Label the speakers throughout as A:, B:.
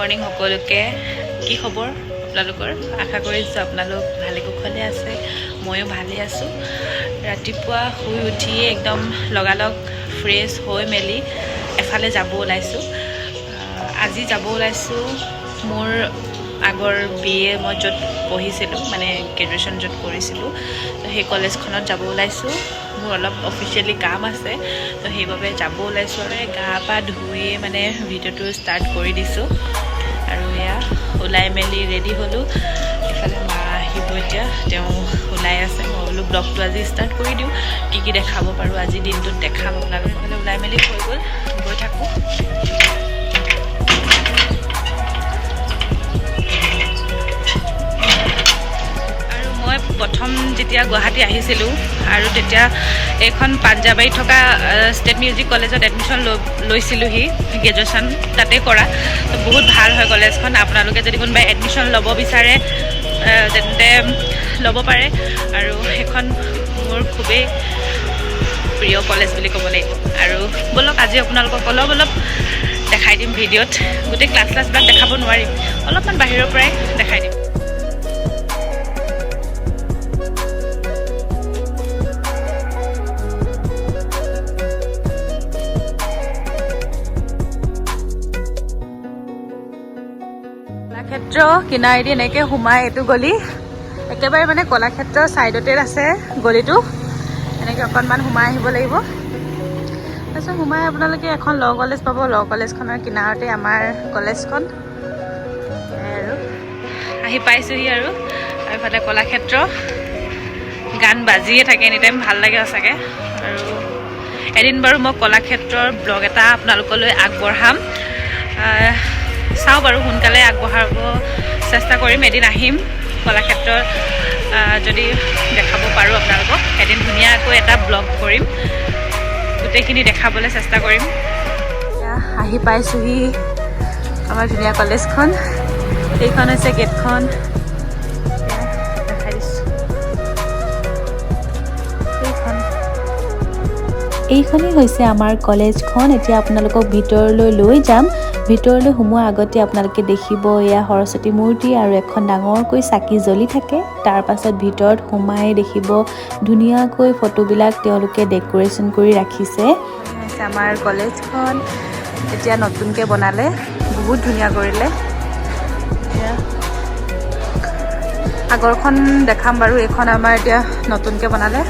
A: Morning সকলোকে। কি খবৰ আপোনালোকৰ? আশা কৰিছোঁ আপোনালোক ভালে কুশলে আছে। ময়ো ভালে আছোঁ। ৰাতিপুৱা শুই উঠিয়ে একদম লগালগ ফ্ৰেছ হৈ মেলি এফালে যাব ওলাইছোঁ। আজি যাব ওলাইছোঁ মোৰ আগৰ বি এ মই য'ত পঢ়িছিলোঁ, মানে গ্ৰেজুৱেশ্যন য'ত কৰিছিলোঁ, তো সেই কলেজখনত যাব ওলাইছোঁ। মোৰ অলপ অফিচিয়েলি কাম আছে, তো সেইবাবে যাব ওলাইছোঁ। আৰু গা পা ধুয়ে মানে ভিডিঅ'টো ষ্টাৰ্ট কৰি দিছোঁ। আৰু এয়া ওলাই মেলি ৰেডি হ'লোঁ। ইফালে মা আহিব এতিয়া, তেওঁ ওলাই আছে। মই বোলো ব্লগটো আজি ষ্টাৰ্ট কৰি দিওঁ। কি কি দেখাব পাৰোঁ আজি দিনটোত দেখাম আপোনালোক। এইফালে ওলাই মেলি হৈ গ'ল, গৈ থাকোঁ। আৰু মই প্ৰথম যেতিয়া গুৱাহাটী আহিছিলোঁ আৰু তেতিয়া এইখন পাঞ্জাবাৰীত থকা ষ্টেট মিউজিক কলেজত এডমিশ্যন লৈছিলোঁহি। গ্ৰেজুৱেশ্যন তাতে কৰা। তো বহুত ভাল হয় কলেজখন। আপোনালোকে যদি কোনোবাই এডমিশ্যন ল'ব বিচাৰে, তেন্তে ল'ব পাৰে। আৰু সেইখন মোৰ খুবেই প্ৰিয় কলেজ বুলি ক'ব লাগিব। আৰু ব'লক, আজি আপোনালোকক অলপ অলপ দেখাই দিম ভিডিঅ'ত। গোটেই ক্লাছ ক্লাছবিলাক দেখাব নোৱাৰিম, অলপমান বাহিৰৰ পৰাই দেখাই দিম। কলাক্ষেত্ৰ কিনাৰেদি এনেকৈ সোমাই এইটো গলি একেবাৰে মানে কলাক্ষেত্ৰৰ ছাইডতে আছে গলিটো। এনেকৈ অকণমান সোমাই আহিব লাগিব। তাৰপিছত সোমাই আপোনালোকে এখন ল কলেজ পাব। ল কলেজখনৰ কিনাৰতে আমাৰ কলেজখন। সেয়াই আৰু আহি পাইছোহি। আৰু এইফালে কলাক্ষেত্ৰ, গান বাজিয়ে থাকে এনি টাইম, ভাল লাগে সঁচাকৈ। আৰু এদিন বাৰু মই কলাক্ষেত্ৰৰ ব্লগ এটা আপোনালোকলৈ আগবঢ়াম। চাওঁ বাৰু, সোনকালে আগবঢ়াব চেষ্টা কৰিম। এদিন আহিম কলাক্ষেত্ৰৰ, যদি দেখাব পাৰোঁ আপোনালোকক। এদিন ধুনীয়াকৈ এটা ব্লগ কৰিম, গোটেইখিনি দেখাবলৈ চেষ্টা কৰিম। এতিয়া আহি পাইছোহি আমাৰ ধুনীয়া কলেজখন। এইখন হৈছে গেটখন। এতিয়া দেখাই দিছোঁ এইখন।
B: এইখনেই হৈছে আমাৰ কলেজখন। এতিয়া আপোনালোকক ভিতৰলৈ লৈ যাম। ভিতৰলৈ সোমোৱাৰ আগতে আপোনালোকে দেখিব এয়া সৰস্বতী মূৰ্তি আৰু এখন ডাঙৰকৈ চাকি জ্বলি থাকে। তাৰ পাছত ভিতৰত সোমাই দেখিব ধুনীয়াকৈ ফটোবিলাক তেওঁলোকে ডেক'ৰেশ্যন কৰি ৰাখিছে।
A: হৈছে আমাৰ কলেজখন। এতিয়া নতুনকৈ বনালে, বহুত ধুনীয়া কৰিলে। এতিয়া আগৰখন দেখাম বাৰু। এইখন আমাৰ এতিয়া নতুনকৈ বনালে।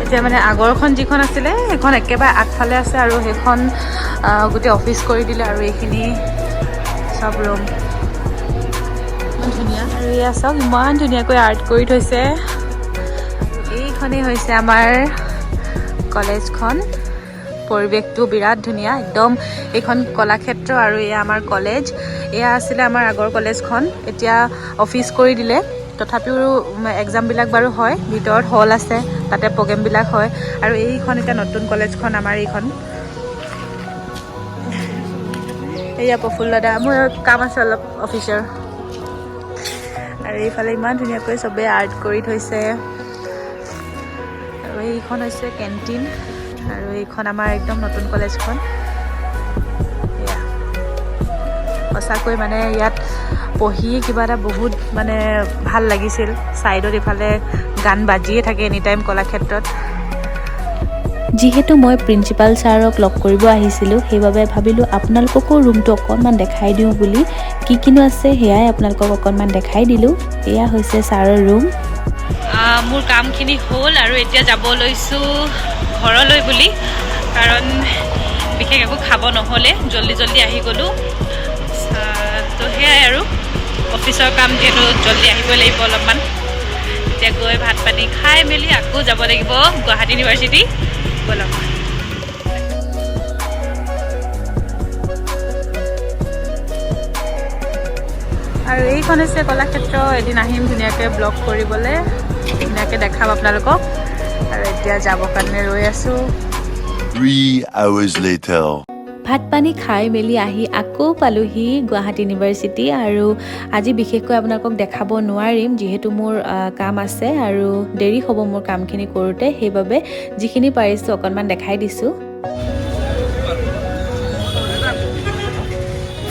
A: এতিয়া মানে আগৰখন যিখন আছিলে, সেইখন একেবাৰে আগফালে আছে আৰু সেইখন গোটেই অফিচ কৰি দিলে। আৰু এইখিনি চব ৰুম, ইমান ধুনীয়া। আৰু এয়া চাওক, ইমান ধুনীয়াকৈ আৰ্ট কৰি থৈছে। এইখনেই হৈছে আমাৰ কলেজখন। পৰিৱেশটো বিৰাট ধুনীয়া একদম। এইখন কলাক্ষেত্ৰ আৰু এয়া আমাৰ কলেজ। এয়া আছিলে আমাৰ আগৰ কলেজখন, এতিয়া অফিচ কৰি দিলে। তথাপিও এক্সামবিলাক বাৰু হয়। ভিতৰত হল আছে, তাতে প্ৰগ্ৰেমবিলাক হয়। আৰু এইখন এতিয়া নতুন কলেজখন আমাৰ এইখন। এয়া প্ৰফুল্ল দা, মোৰ কাম আছে অলপ অফিচৰ। আৰু এইফালে ইমান ধুনীয়াকৈ চবেই আৰ্ট কৰি থৈছে। আৰু এইখন হৈছে কেণ্টিন। আৰু এইখন আমাৰ একদম নতুন কলেজখন। এয়া সঁচাকৈ মানে ইয়াত পঢ়ি কিবা এটা বহুত মানে ভাল লাগিছিল। ছাইডত ইফালে গান বাজিয়ে থাকে এনি টাইম কলাক্ষেত্ৰত।
B: যিহেতু মই প্ৰিন্সিপাল ছাৰক লগ কৰিব আহিছিলোঁ, সেইবাবে ভাবিলোঁ আপোনালোককো ৰুমটো অকণমান দেখাই দিওঁ বুলি। কি কিনো আছে সেয়াই আপোনালোকক অকণমান দেখাই দিলোঁ। এয়া হৈছে ছাৰৰ ৰুম।
A: মোৰ কামখিনি হ'ল আৰু এতিয়া যাব লৈছোঁ ঘৰলৈ বুলি, কাৰণ বিশেষ একো খাব নহ'লে, জল্দি জল্দি আহি গ'লোঁ। তো সেয়াই আৰু অফিচৰ কাম যিহেতু জল্দি আহিবই লাগিব অলপমান। এতিয়া গৈ ভাত পানী খাই মেলি আকৌ যাব লাগিব গুৱাহাটী ইউনিভাৰ্চিটি। ব'লক। আৰু এইখন হৈছে কলাক্ষেত্ৰ। এদিন আহিম ধুনীয়াকৈ ব্লগ কৰিবলৈ, ধুনীয়াকৈ দেখাম আপোনালোকক। আৰু এতিয়া যাবৰ কাৰণে ৰৈ আছোঁ।
C: 3 hours later.
B: ভাত পানী খাই মেলি আহি আকৌ পালোহি গুৱাহাটী ইউনিভাৰ্চিটি। আৰু আজি বিশেষকৈ আপোনালোকক দেখাব নোৱাৰিম, যিহেতু মোৰ কাম আছে আৰু দেৰি হ'ব মোৰ কামখিনি কৰোঁতে। সেইবাবে যিখিনি পাৰিছোঁ অকণমান দেখাই দিছোঁ।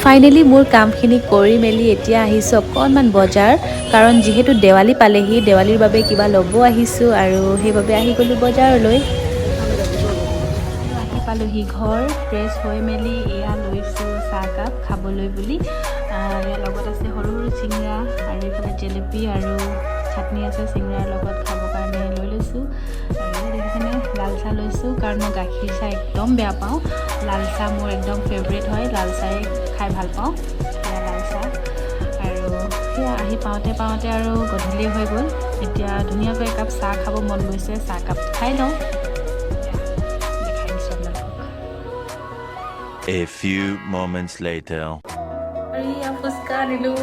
B: ফাইনেলি মোৰ কামখিনি কৰি মেলি এতিয়া আহিছোঁ অকণমান বজাৰ, কাৰণ যিহেতু দেৱালী পালেহি, দেৱালীৰ বাবে কিবা ল'ব আহিছোঁ আৰু সেইবাবে আহি গ'লোঁ বজাৰলৈ। আহি পালোহি ঘৰ, ফ্ৰেছ হৈ মেলি এয়া লৈছোঁ চাহকাপ খাবলৈ বুলি। ইয়াৰ লগত আছে সৰু সৰু চিঙৰা আৰু এইফালে জেলেপি আৰু চাটনি আছে, চিঙৰাৰ লগত খাবৰ কাৰণে লৈ লৈছোঁ। আৰু এয়া দেখিছেনে, লাল চাহ লৈছোঁ, কাৰণ মই গাখীৰ চাহ একদম বেয়া পাওঁ। লাল চাহ মোৰ একদম ফেভৰেট হয়, লাল চাহে খাই ভাল পাওঁ। এয়া লাল চাহ। আৰু সেয়া আহি পাওঁতে পাওঁতে আৰু গধূলি হৈ গ'ল। এতিয়া ধুনীয়াকৈ একাপ চাহ খাব মন গৈছে, চাহকাপ খাই লওঁ। এয়া, দেখাই দিছোঁ আপোনালোকক।
C: A few moments later.
A: আৰু এয়া ফুচকা আনিলোঁ,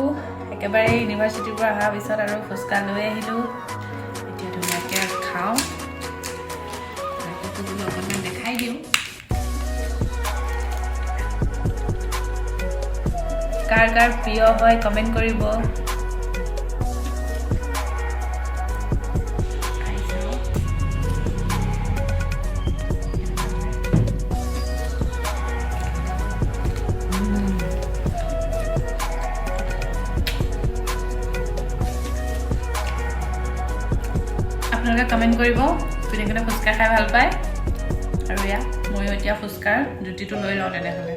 A: একেবাৰে ইউনিভাৰ্চিটিৰ পৰা অহাৰ পিছত আৰু ফুচকা লৈ আহিলোঁ। এতিয়া ধুনীয়াকৈ খাওঁ। তাৰপিছত বোলো অকণমান দেখাই দিওঁ। কাৰ কাৰ প্ৰিয় হয় কমেণ্ট কৰিব। খাই চাওঁ। আপোনালোকে কমেণ্ট কৰিব কোনে কোনে ফুচকা খাই ভাল পায়। আৰু এয়া ময়ো এতিয়া ফুচকাৰ জুতিটো লৈ লওঁ তেনেহ'লে।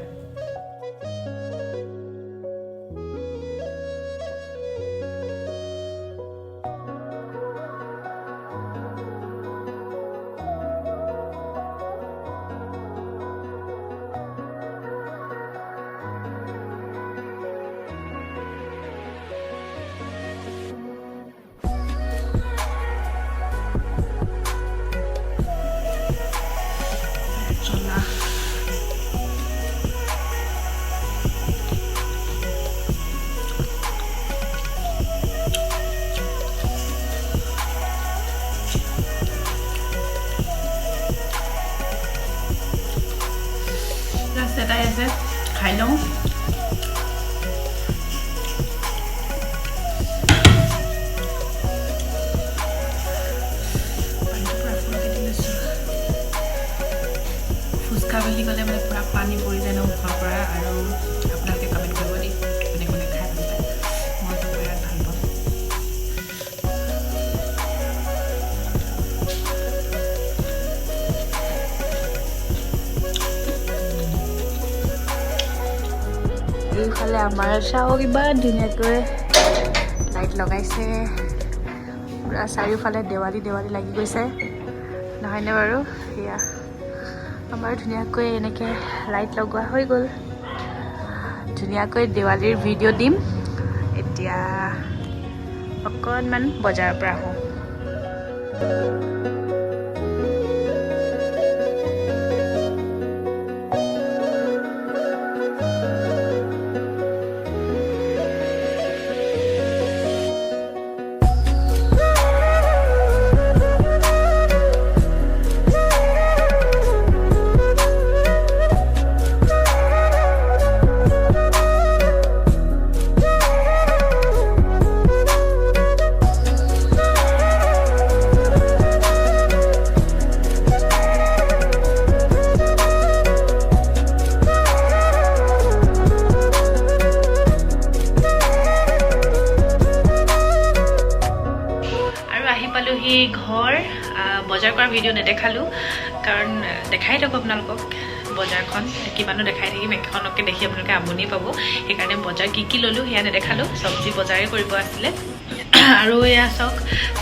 A: জ্বলা। লাষ্ট এটাই আছে, খাই লওঁ। পানীটো পূৰা ফুলকৈ দি লৈছোঁ। ফুচকা বুলি ক'লে মানে পূৰা পানী পৰি যায় ন মুখৰ পৰা। আৰু আপোনালোকে কমেণ্ট কৰিব দেই, কোনে কোনে খাই ভাল পায়। মইতো বিৰাট ভাল পাওঁ।
B: এইফালে আমাৰ চাওক, ইমান ধুনীয়াকৈ
A: লাইট লগাইছে, পূৰা চাৰিওফালে দেৱালী দেৱালী লাগি গৈছে, নহয়নে বাৰু? সেয়া আমাৰ ধুনীয়াকৈ এনেকৈ লাইট লগোৱা হৈ গ'ল। ধুনীয়াকৈ দেৱালীৰ ভিডিঅ' দিম। এতিয়া অকণমান বজাৰৰ পৰা আহোঁ। আৰু আহি পালোহি ঘৰ। বজাৰ কৰা ভিডিঅ' নেদেখালোঁ, কাৰণ দেখাই থাকোঁ আপোনালোকক বজাৰখন, কিমানো দেখাই থাকিম, এখনকে দেখি আপোনালোকে আমনি পাব। সেইকাৰণে বজাৰ কি কি ল'লোঁ সেয়া নেদেখালোঁ। চব্জি বজাৰেই কৰিব আছিলে। আৰু এয়া চাওক,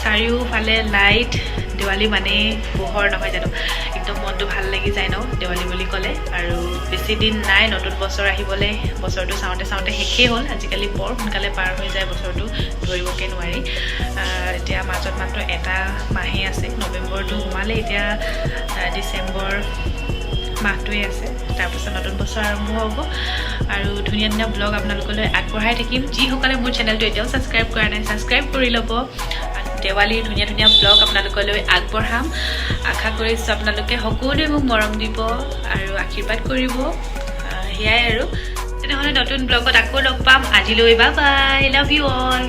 A: চাৰিওফালে লাইট। দেৱালী মানেই পোহৰ, নহয় জানো? একদম মনটো ভাল লাগি যায় ন দেৱালী বুলি ক'লে? আৰু বেছি দিন নাই নতুন বছৰ আহিবলৈ। বছৰটো চাওঁতে চাওঁতে শেষেই হ'ল। আজিকালি বৰ সোনকালে পাৰ হৈ যায় বছৰটো, ধৰিবকে নোৱাৰি। এতিয়া মাজত মাত্ৰ এটা মাহেই আছে। নৱেম্বৰটো সোমালে, এতিয়া ডিচেম্বৰ মাহটোৱে আছে, তাৰপাছত নতুন বছৰ আৰম্ভ হ'ব। আৰু ধুনীয়া ধুনীয়া ব্লগ আপোনালোকলৈ আগবঢ়াই থাকিম। যিসকলে মোৰ চেনেলটো এতিয়াও ছাবস্ক্ৰাইব কৰা নাই, ছাবস্ক্ৰাইব কৰি ল'ব। দেৱালীৰ ধুনীয়া ধুনীয়া ব্লগ আপোনালোকলৈ আগবঢ়াম। আশা কৰিছোঁ আপোনালোকে সকলোৱে মোক মৰম দিব আৰু আশীৰ্বাদ কৰিব। সেয়াই আৰু। তেনেহ'লে নতুন ব্লগত আকৌ লগ পাম। আজিলৈ bye bye, love you all.